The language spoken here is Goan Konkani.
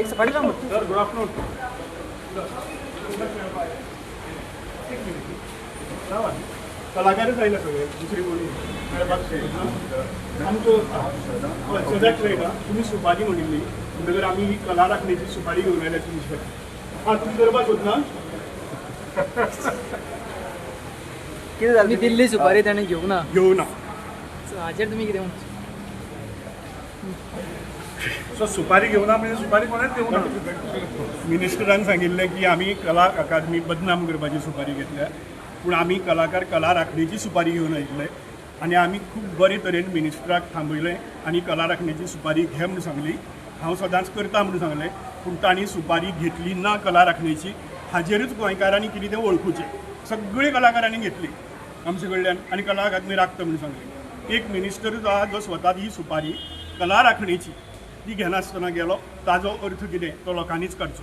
एक फाटल्यान. Sir, good afternoon. कलाकारच आयले सगळे, दुसरी कोणी मेळपाक शकना. आमचो हय सदांच मेळटा. तुमी सुपारी म्हणिल्ली म्हणटकर आमी ही कला राखणेची सुपारी घेवन आयल्या तुमचे कडेन. आं, तुमी करपाक सोदना? कितें जालें? तुम्ही दिल्ली सुपारी ताणें घेवंक ना. घेवना. So, हाजेर तुमी कितें म्हणता? सो सुपारी घेवना म्हणजे सुपारी कोणेच घेवना. मिनिस्टरान सांगिल्लें की आमी कला अकादमी बदनाम करपाची सुपारी घेतल्या, पूण आमी कलाकार कला राखणेची सुपारी घेवन आयिल्ले आनी आमी खूब बरे तरेन मिनिस्टराक थांबयलें आनी कला राखणेची सुपारी घे म्हूण सांगली. हांव सदांच करता म्हूण सांगलें, पूण तांणी सुपारी घेतली ना कला राखणेची. हाजेरूच गोंयकारांनी कितें तें वळखुचें. सगळी कलाकारांनी घेतली आमचे कडल्यान आनी कला अकादमी राखता म्हूण सांगलें. एक मिनिस्टरूच आहा जो स्वता ही सुपारी कला राखणेची ती घेनासतना गेलो. ताजो अर्थ कितें तो लोकांनीच काडचो.